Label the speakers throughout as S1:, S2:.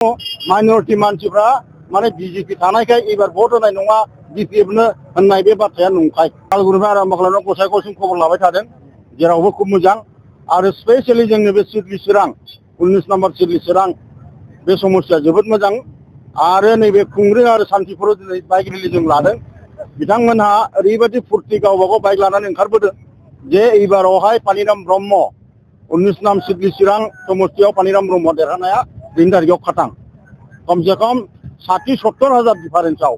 S1: Minority मानसिफ्रा माने BJP थानायखाय एबार भट होनाय नङा बीपीएफनो होननाय बे बाथ्राया नंखाय। उदालगुरिनिफ्राय आराम्भ खालामनानै गसाइगावसिम खबर लाबाय थादों, जेरावबो खुब मोजां। आरो स्पेशली जोंनि बे सिडली चिरां 19 नम्बर सिडली चिरां बे समस्या जोबोद मोजां। आरो नैबे खुंग्रि आरो सान्थिफुराव दिनै बाइक रेलि जों लादों। बिथांमोनहा ओरैबायदि फुर्ति गावबा गाव बाइक लानानै ओंखारबोदों जे एबारावहाय पानिराम ब्रह्म 19 नाम सिडली चिरां समस्तियाव पानिराम ब्रह्म देरहानाया 3 तारिखआव खाथां। कम से कम 60-70 हाजार डिफारेन्सआव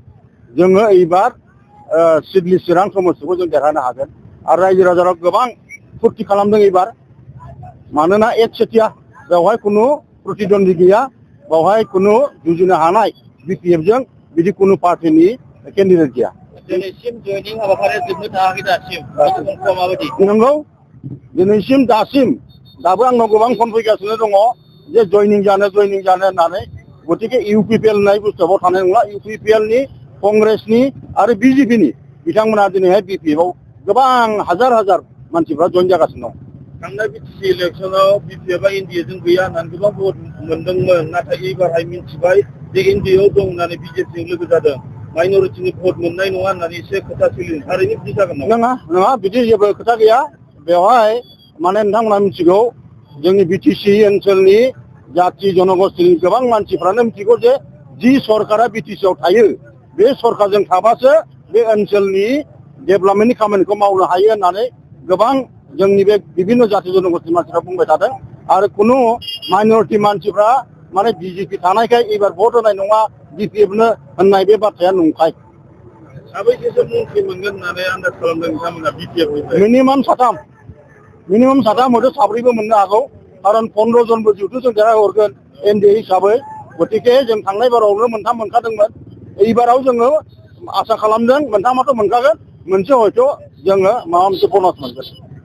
S1: जोङो एबार सिडली चिरां समस्तिखौ जों देरहानो हागोन। आरो रायजो राजाफ्रा गोबां फुर्ति खालामदों एबार, मानोना एकसेटिया बेवहाय खुनु प्रतिद्वन्दी गैया, बेवहाय खुनु जुजिनो हानाय बीपीएफजों बिदि खुनु पार्टीनि केन्डिडेट गैया। दिनैसिम जयनिं हाबाफारिया जोबनो थाङाखै दासिम माबायदि? नंगौ, दिनैसिम दाबो आंनाव गोबां फन फैगासिनो दङ जे जयनिं जानो होननानै। गतिके इउपिपिएल होननाय बुस्थुआव थानाय नंला। इउपिपिएलनि कंग्रेसनि आरो बिजेपिनि बिथांमोना दिनैहाय बीपीएफआव गोबां हाजार हाजार मानसिफ्रा जइन जागासिनो दं। थांनाय बिटिसि इलेक्सनाव बीपीएफआ एनडिएजों गैया होननानै गोबां भट मोनदोंमोन, नाथाय एबारहाय मिथिबाय जे एनडिएआव दं होननानै बिजेपिजों लोगो जादों, माइनरिटिनि भट मोननाय नङा होननानै एसे खोथा सोलिदों। थारैनो बिदि जागोन नामा? नङा, बिदि जेबो खोथा गैया। बेवहाय माने नोंथांमोना मिथिगौ, जोंनि बिटिसि ओनसोलनि जाथि जनगोष्ठीनि गोबां मानसिफ्रानो मिथिगौ जे जि सरकारा बिटिसिआव थायो बे सरकारजों थाबासो बे ओनसोलनि डेभेलपमेन्टनि खामानिखौ मावनो हायो होननानै गोबां जोंनि बे बिभिन्न जाथि जनगोष्ठीनि मानसिफ्रा बुंबाय थादों। आरो खुनु माइनरिटी मानसिफ्रा माने बीजेपी थानायखाय एबार भट होनाय नङा बीपीएफनो होननाय बे बाथ्राया नंखाय। साबैसेसो मन्थ्रि मोनगोन होननानै आन्दाज खालामदों नोंथांमोना बीपीएफनिफ्राय? मिनिमाम साथाम हयथ' साब्रैबो मोननो हागौ, खारन 15 जनबो जिहेथु जों देरहाहरगोन एनडिए हिसाबै। गतिके जों थांनाय बारावनो मोनथाम मोनखादोंमोन, एबाराव जोङो आसा खालामदों मोनथामाथ' मोनखागोन, मोनसे हयथ' जोङो माबा मोनसे बनास मोनगोन।